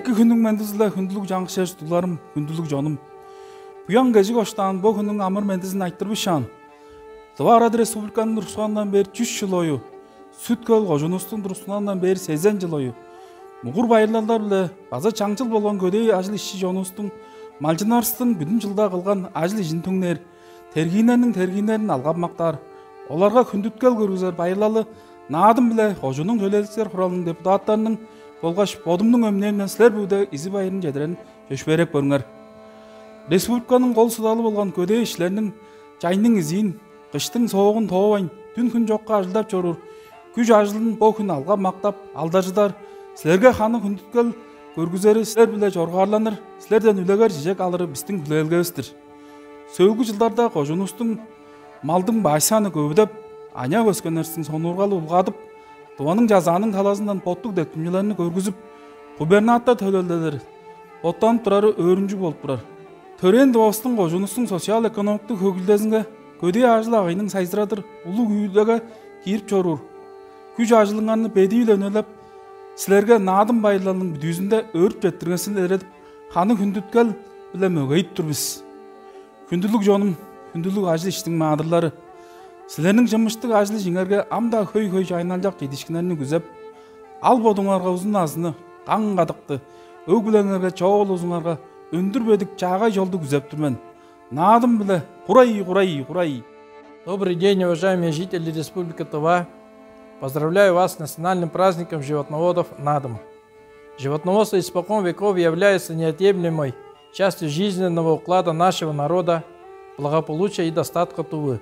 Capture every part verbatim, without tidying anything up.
Эки хүннүң мендизи-биле, хүндүлүг чаңгыс чер-чурттугларым, хүндүлүг чонум. Буян кежик оштаан бо хүннүң амыр-мендизин айтырбышаан, Тыва Арат Республиканың тургусканындан бээр чүс чыл ою, Сүт-Хөл кожуунувустуң тургусканындан бээр сезен чыл ою, мугур байырлалдар-биле база чаңчыл болган көдээ ажыл-ишчи чонувустуң, малчыннарывыстың бүдүн чылда кылган ажыл-ижин түңнээр, тергииннерниң тергииннерин алгап-мактаар, оларга хүндүткел көргүзер байырлалы Наадым-биле кожууннуң төлээлекчилер хуралының депутаттарының болгаш бодумнуң өмнээмден силер бүгүде изиг байырын чедирерин чөпшээреп көрүңер. Республиканың кол судалы болган көдээ ишчилерниң чайның изиин, кыштың соогун тоовайн, дүн-хүн чокка ажылдап чоруур күш-ажылын бо хүн алгап-мактап, алдаржыдар, силерге ханы хүндүткел көргүзери, силер-биле чоргаарланыр, силерден үлегер-чижек алыры бистиң хүлээлгевис-тир. Сөөлгү чылдарда кожуунувустуң малдың баш саны көвүдеп, аныяк өскеннеривистиң сонуургалы улгадып, Тываның Чазааның талазындан боттуг деткимчелерни көргүзүп, губернатор төлээлдери боттанып турары өөрүнчүг болуп турар. Төрээн Тывавыстың кожуунувустуң социал-экономиктиг хөгжүлдезинге, көдээ ажыл-агыйын сайзырадыр улуг үүлеге кирип чоруур күш-ажылыңарны бедии-биле үнелеп, силерге Наадым байырлалының бүдүүзүнде өөрүп четтиргенивисти илередип, ханы хүндүткел-биле мөгейип тур бис. Хүндүлүг чонум, хүндүлүг ажыл-иштиң маадырлары, силерниң чымыштыг ажыл-ижиңерге ам-даа хөй-хөй чайынналчак чедиишкиннерни күзеп, ал-бодуңарга узун назыны, каң-кадыкты, өг-бүлеңерге, чоок улузуңарга өндүр бедик чаагай чолду күзеп тур мен. Наадым-биле, курай, курай, курай! Добрый день, уважаемые жители Республики Тыва! Поздравляю вас с национальным праздником животноводов Надом! Животноводство испокон веков является неотъемлемой частью жизненного уклада нашего народа, благополучия и достатка Тувы.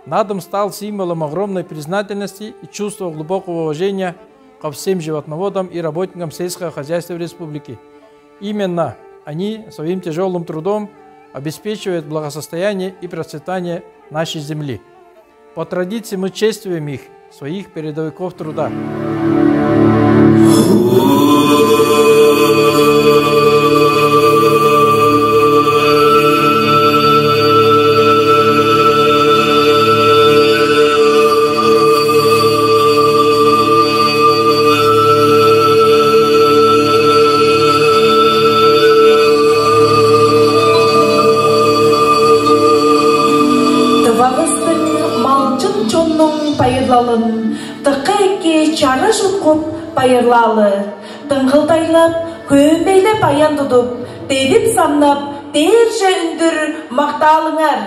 Надом стал символом огромной признательности и чувства глубокого уважения ко всем животноводам и работникам сельского хозяйства республики. Именно они своим тяжелым трудом обеспечивают благосостояние и процветание нашей земли. По традиции мы чествуем их своих передовиков труда. Тывавыстың малчын чоннуң байырлалын дыка эки чара чуткуп байырлаалы. Дыңгылдайлап, хөөмейлеп аян тудуп, дедип-самнап, дээрже үндүр мактаалыңар.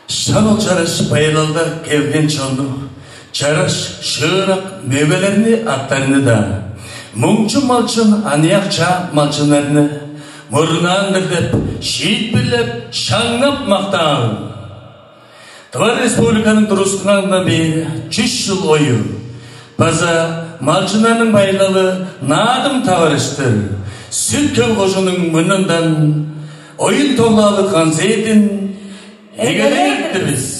Шак ол чараш байырлалда келген чонну, чараш шыырак мөгелерни, аттарны-даа, муңчу малчын, аныяк чаа малчыннарны мурнундан-дыр деп, шиитпирлеп, шаңнап мактаалы. Тыва Республиканың тургусканындан бээр чүс чыл ою база малчыннарның байырлалы Наадым таварыштыр Сүт-Хөл кожууннуң мурнундан оюн-тоглаалыг концертин эгелээр-дир бис.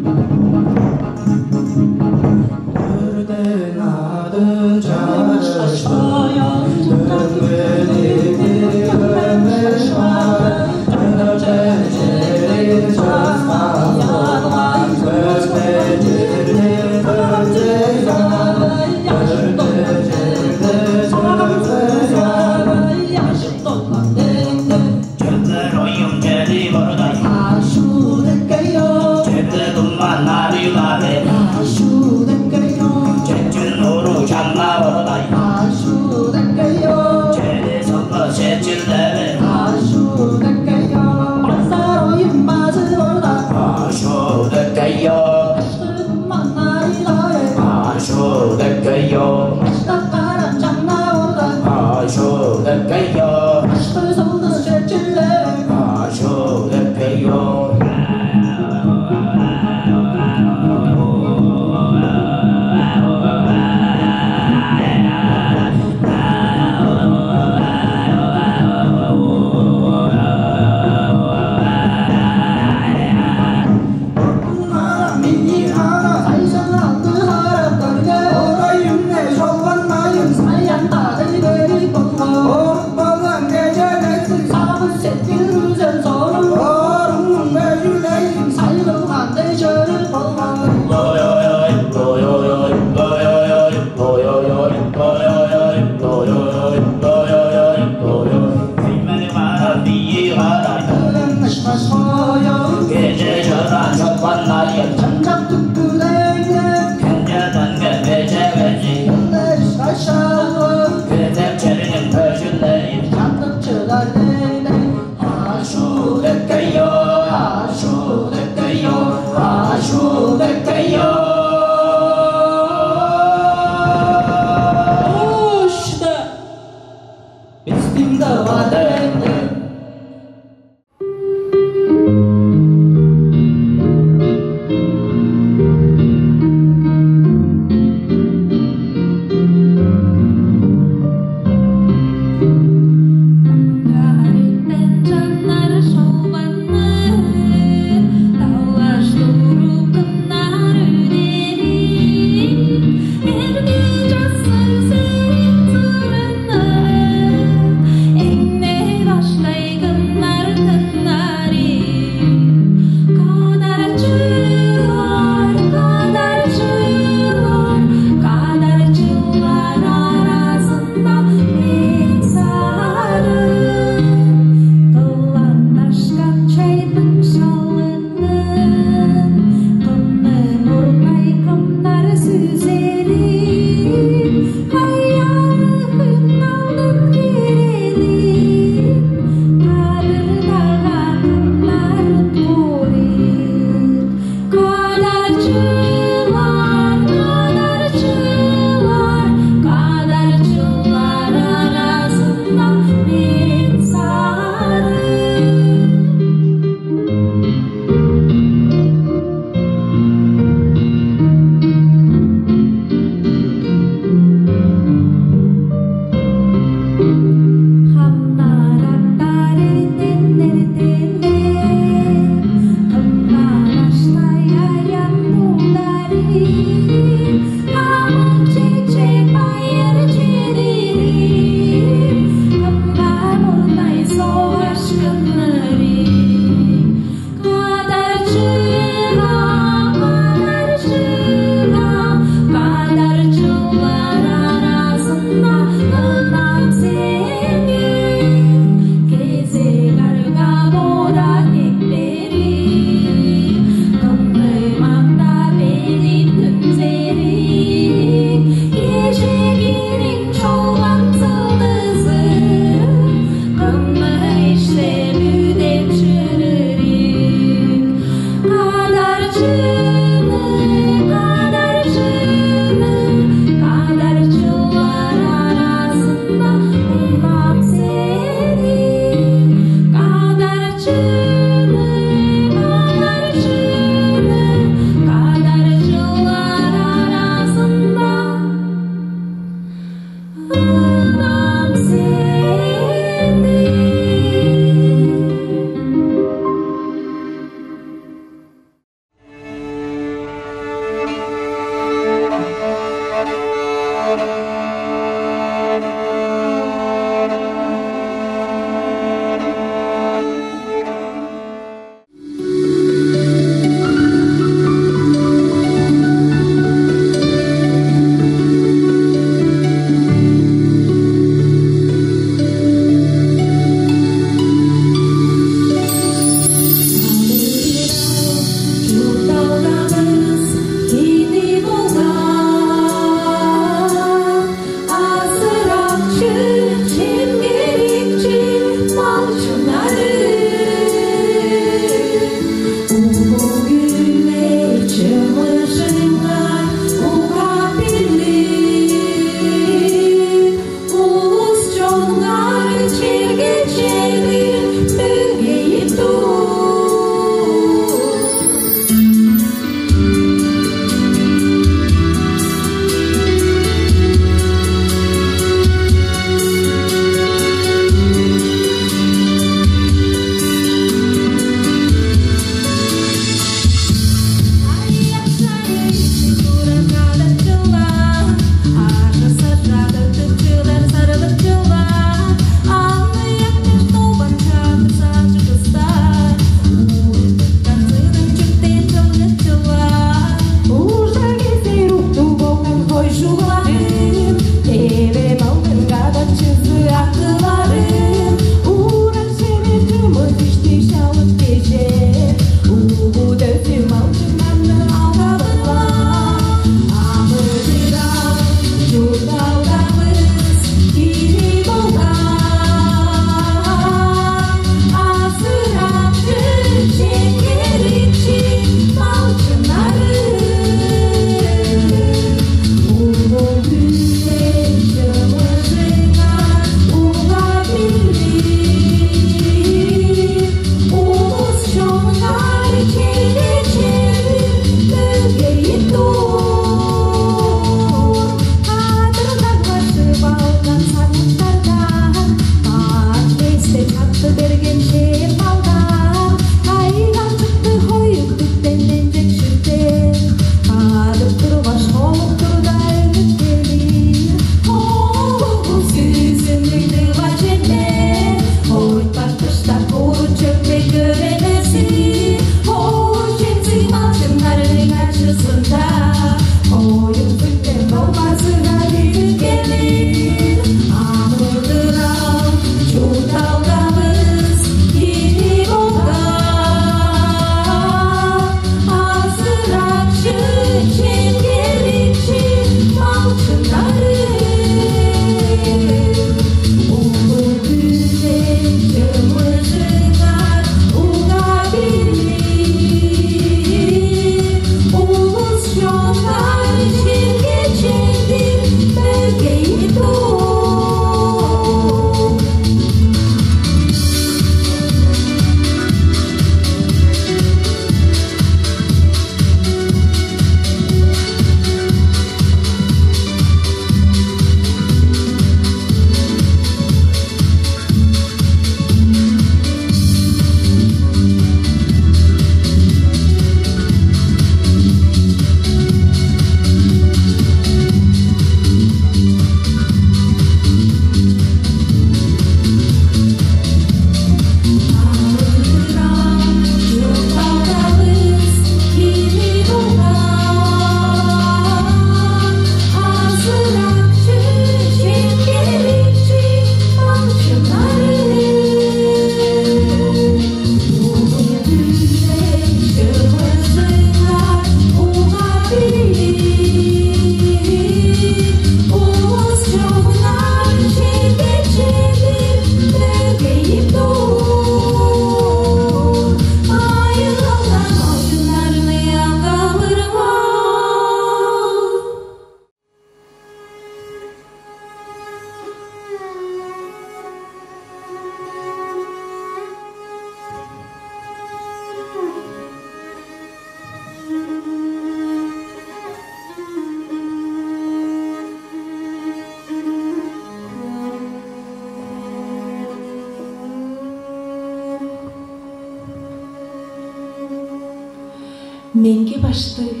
Меңги баштыг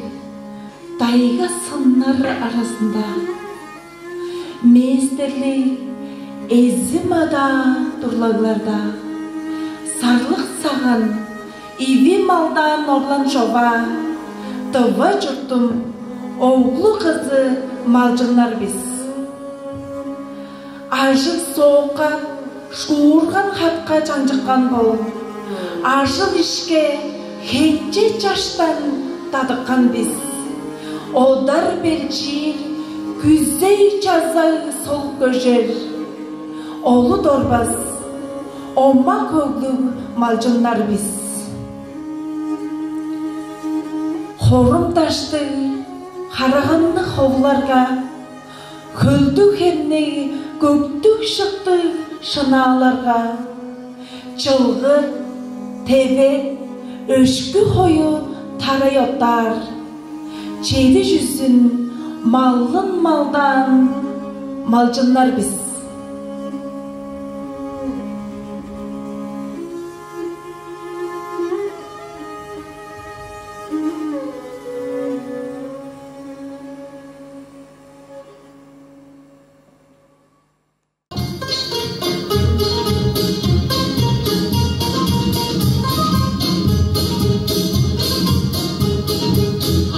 дайга сыннар аразында, мээстерлиг эзим-адаа дурлагларда, сарлык саган, иви малдаан орлан чова, тыва чурттуң оглу-кызы малчыннар бис. Ажыг-соокка, шуурган хатка чаңчыккан бол, ажыл-ишке хенче чаштан дадыккан бис. Одар-белчиир, күзей-чазаг солуп көжер, олу дорбас, омак-өглүг малчыннар бис. Хорум даштыг, хараганныг ховуларга, хөлдүг хемниг, көктүг-шыктыг шынааларга, чылгы, теве, өшкү хою тарай оттаар, чеди чүзүн малын малдаан малчыннар бис.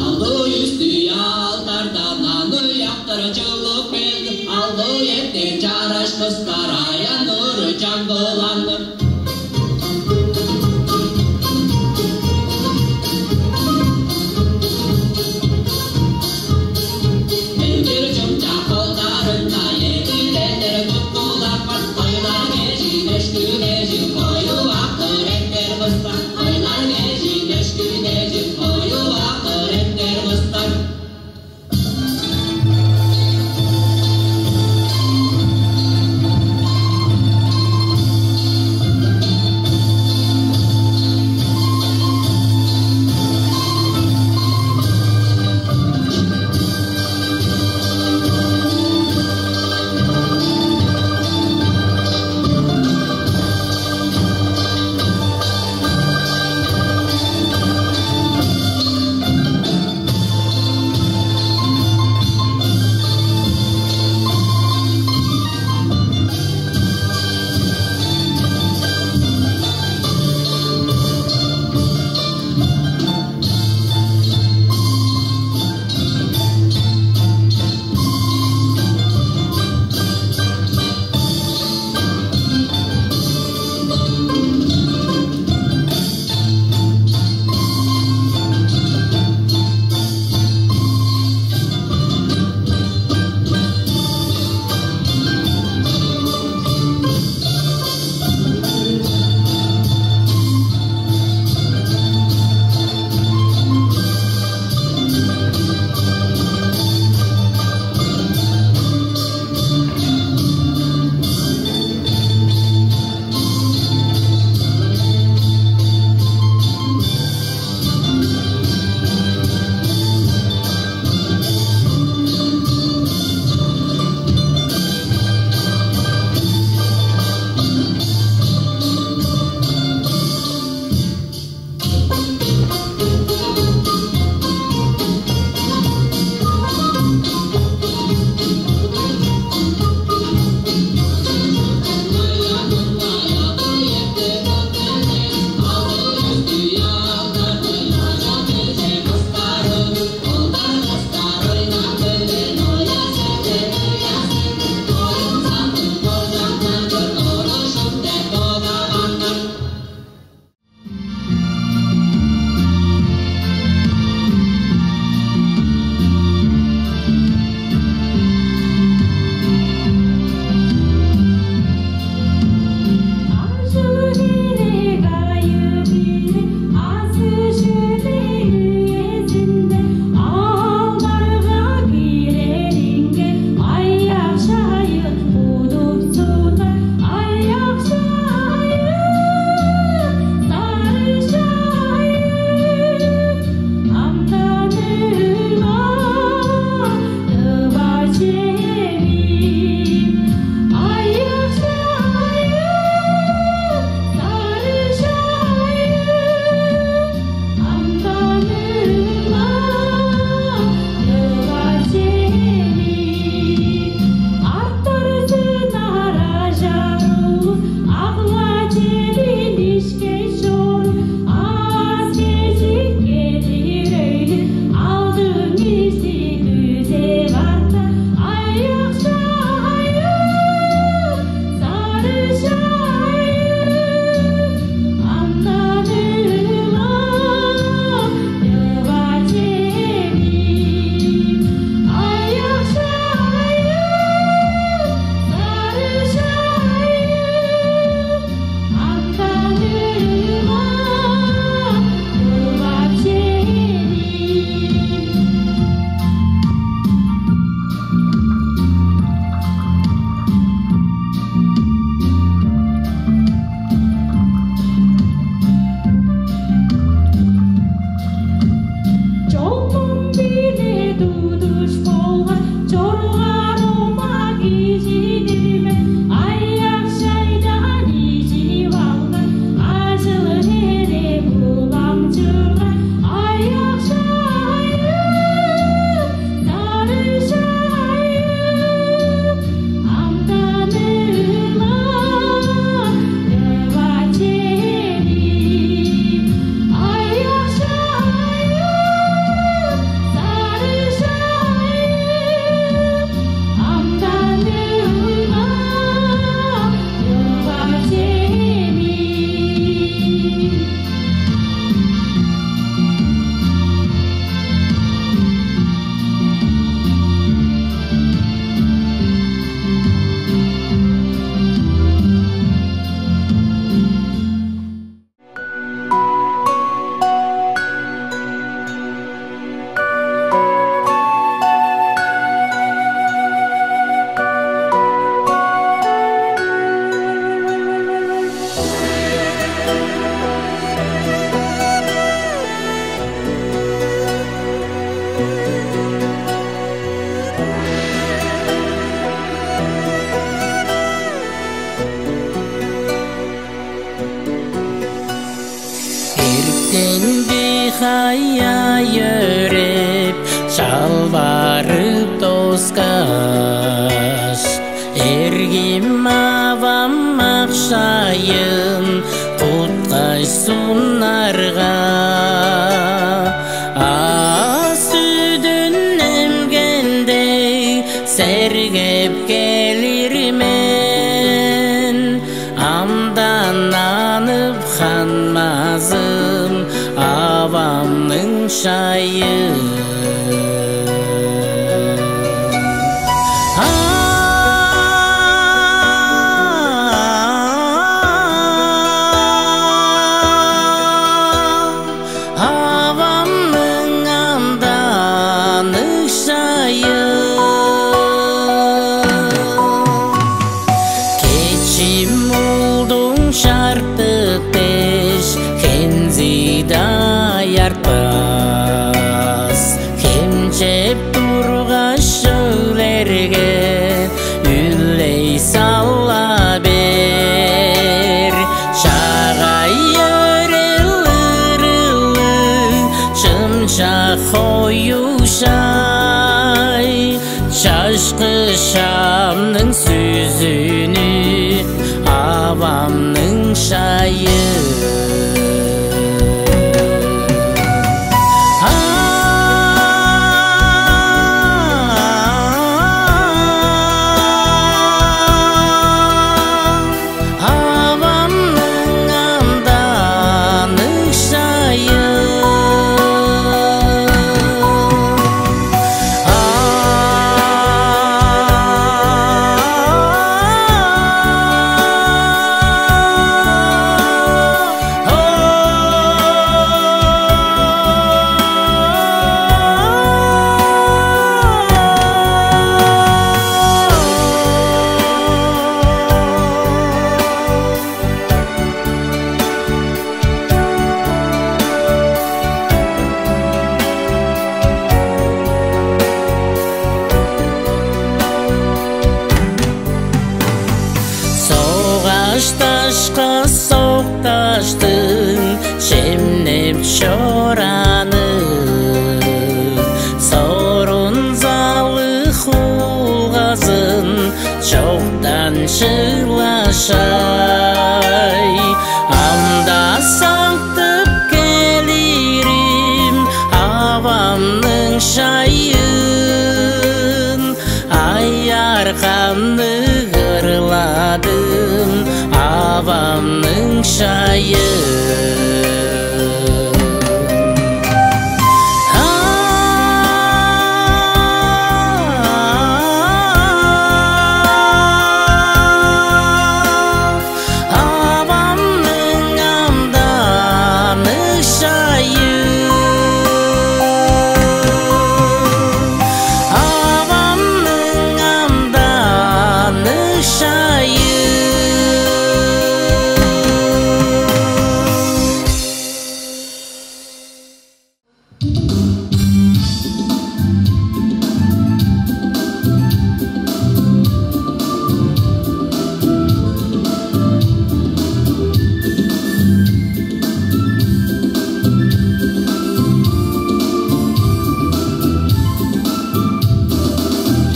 Алды үстү алтардан аны яктыр чылып келди. Алды эттен чараш кыстар аян нуру чаңгыланды. Элдер чымчак колдарында эки элдер туткулапкан. Ойлар кежи, дөштү кежи, коюу ак өректер быстан. Ойлар кежи, дөштү кежи, коюу ак өректер быстан. Чая йөреп, чалбарып доскаш, эргим авам акшайын куткаш сунарга, аас-үдүн эмгендей сергеп келир мен. Амдананып ханмазым авамның шайы. А, авамның амданыкшайы. Кечим улдуң чартык дээш, хензи-даа артпас. Хемчеп тургаш, өглерге үлей сала бер. Чагай өрел ырылыг, чымчак хою шай, чашкы шамның сүзүнү авамның шайы. А, авамның амданыкшайы. А, Согаш дашка сокташтың чемнеп чораанын, сорун-залыг хуулгазын чоктан чыглашай. Ам-даа сактып келирим авамның шайын, ай арканы кырладым авамның шайын. А, авамның амданыкшайы, авамның амданыкшайы.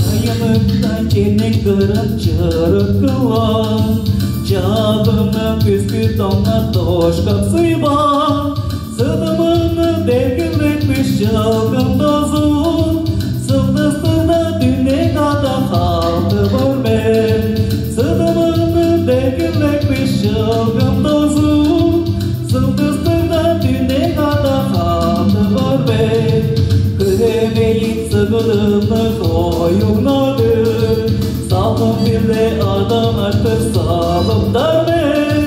Айылымдан чемнең кырын чырыткылаан, чагымның күскү доңа дошкак сыйбаан, сыдымымны дергилепкеш чылгым дозу, сылдыстыг-даа дүннең ада халдып ор мен. Сыдымымны дергилепкеш чылгым дозу, сылдыстыг-даа дүннең ада халдып ор мен. Хөреңейин сыгыдымны хоюңнадыр, салым-биле адам артып салыптар мен.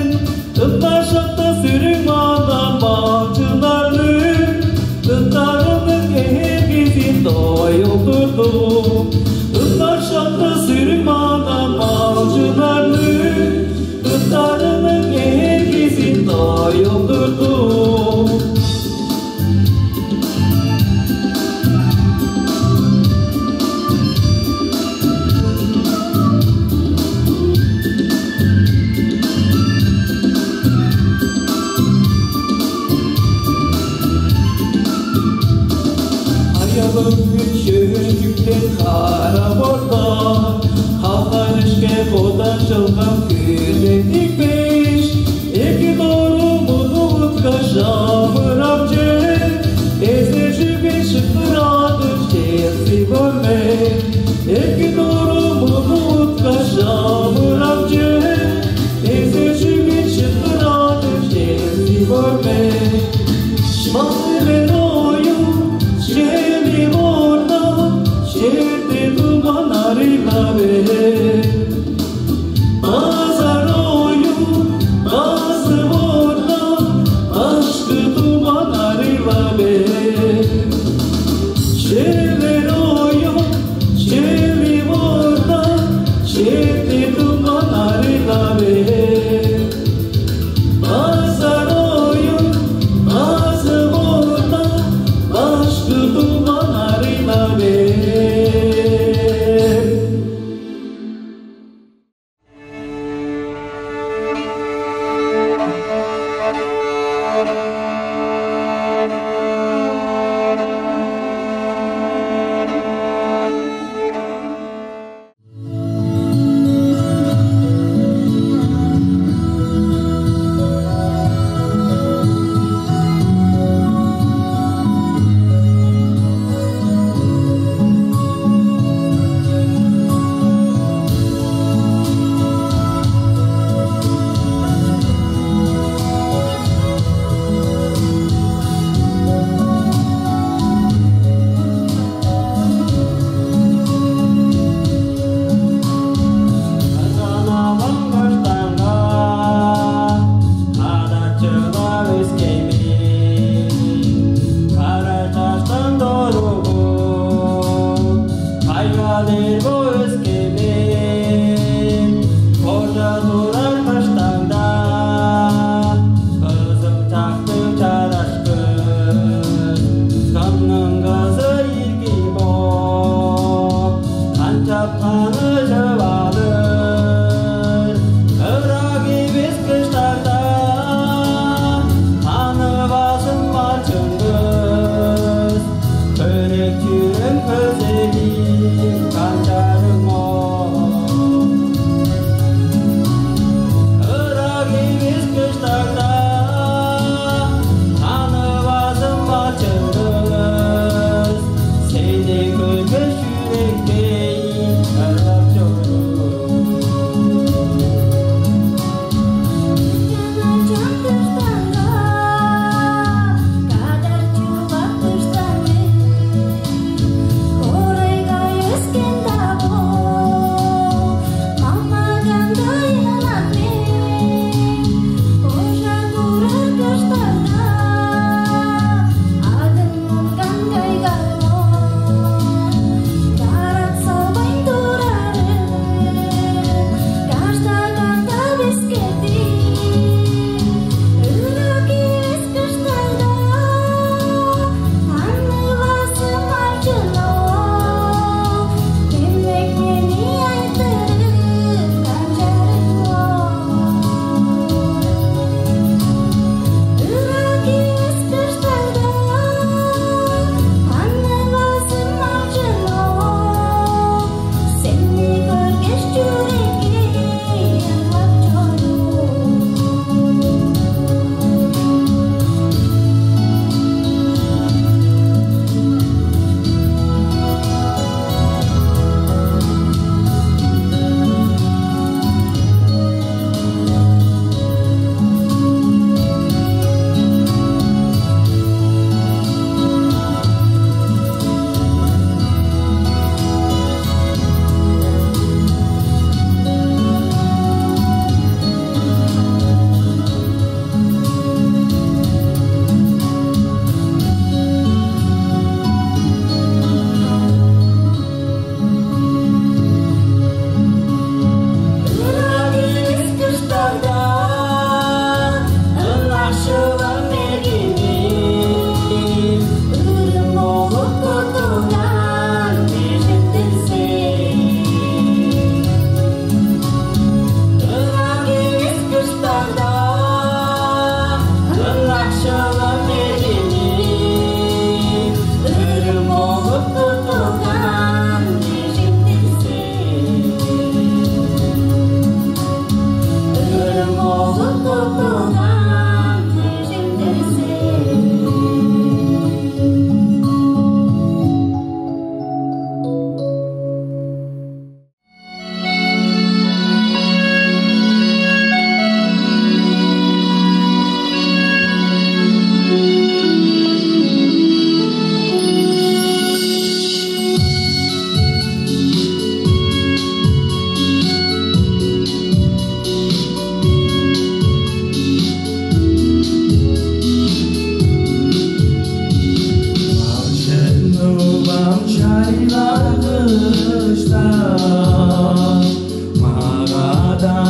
Ынчаарга сүрүң маан малчыннарның ыттарының эргизин доюлдурду. Ынчаарга сүрүң маан малчыннарның ыттарының эргизин доюлдурду. Кам күүдедикпеш, эки дорумун уткаш, амырамче эзе чүге шыктырадыр чедип орме. Эки дорумун уткаш, амырамче эзе чүге шыктырадыр чедип орме. Шмайлер ою чели орна, черде туман арыйлаве. Аз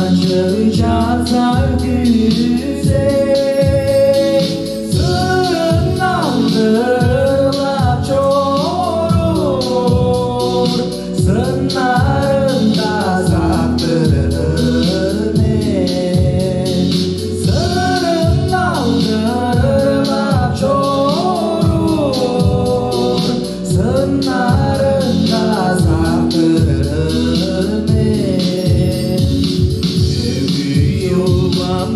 Чыжар сагдыызы сынналдырлап чоруур, сыннарында сактырдым мен. Сынналдырлап чоруур, сыннарында сактырдым мен. Өгүй улам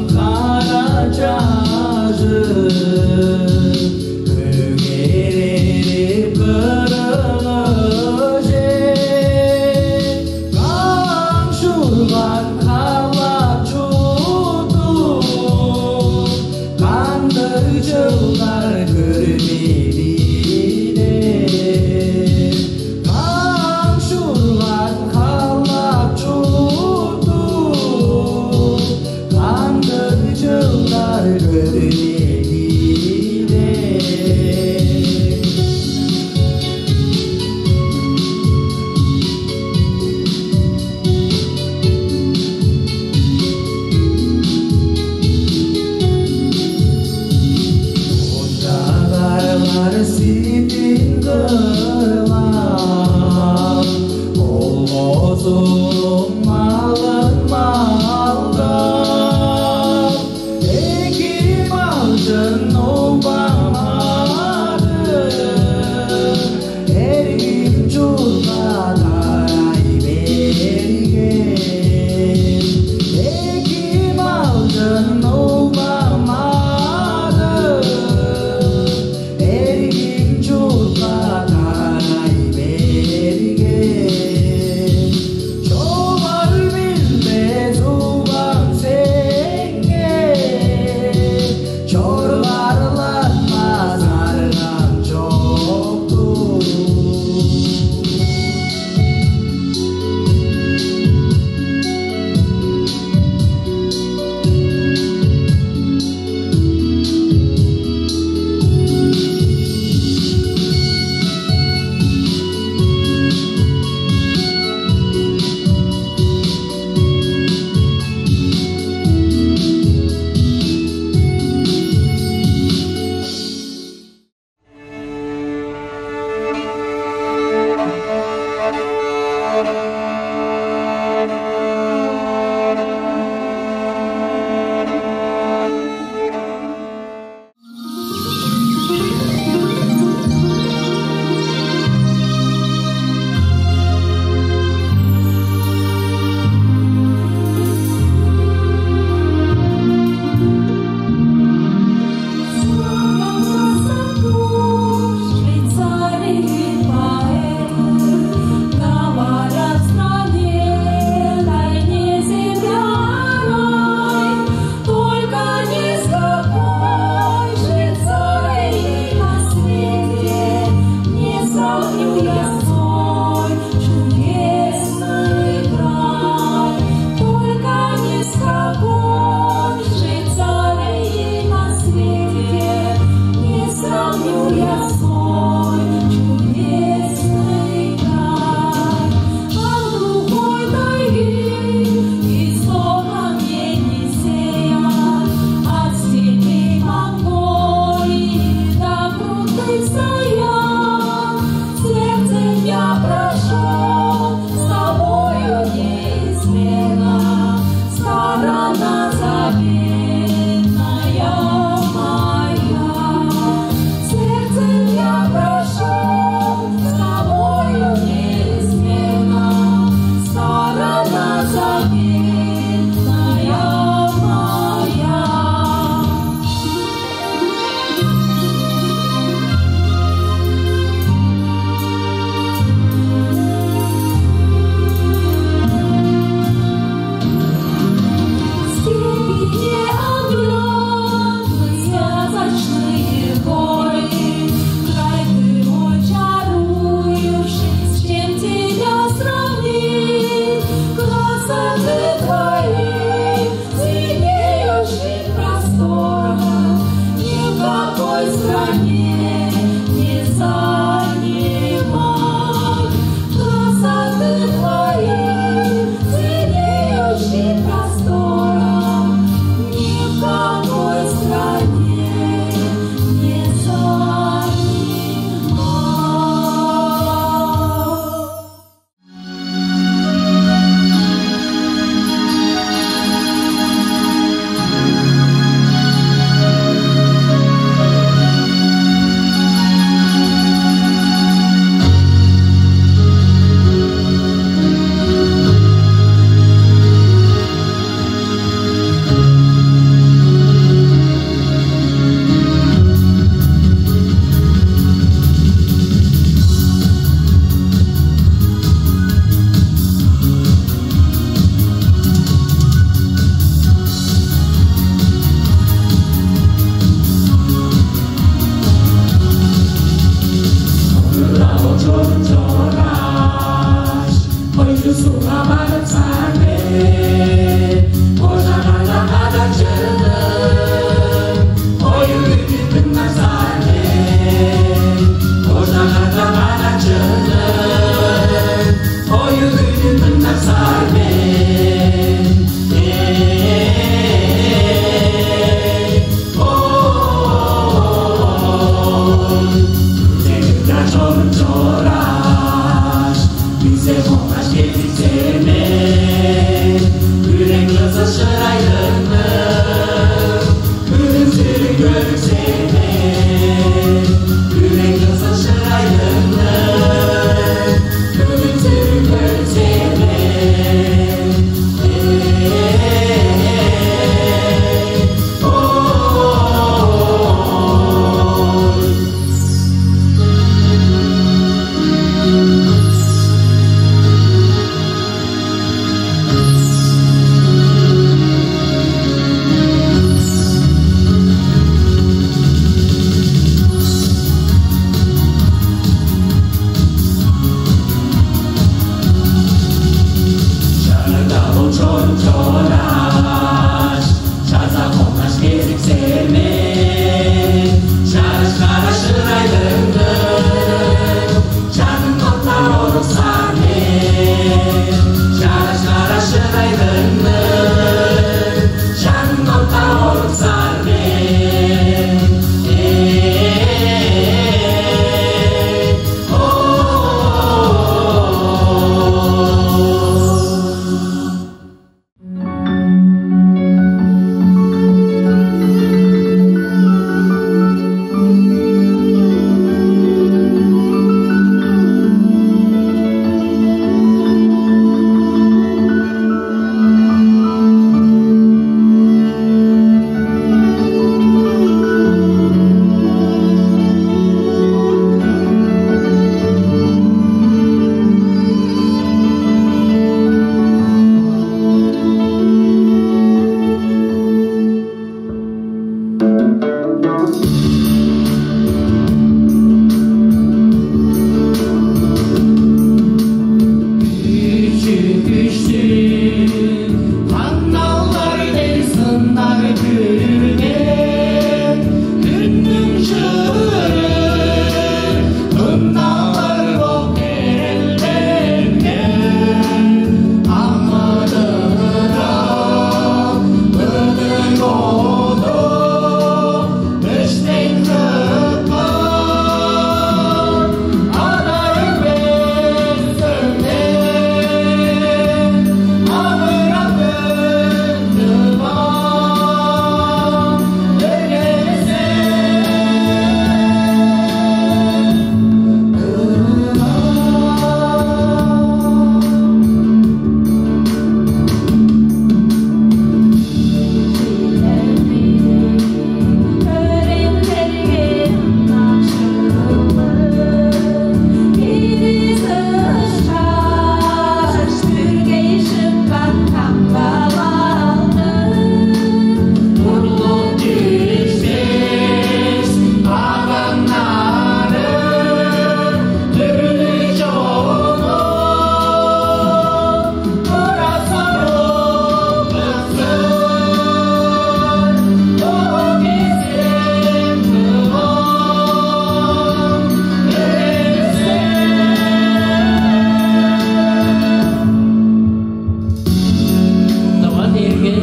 Тыва дээрге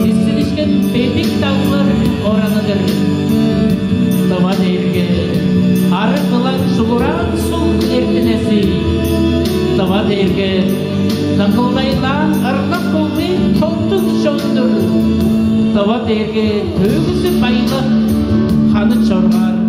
кистилишкен бедик даглар ораны-дыр. Тыва дээрге арыг-ылаң шугураан суг эртинези. Тыва дээрге дыңгылдайлаан ырнак-көңнү томтуг чон-дур. Тыва дээрге төөгүзү байлак, ханы чоргаар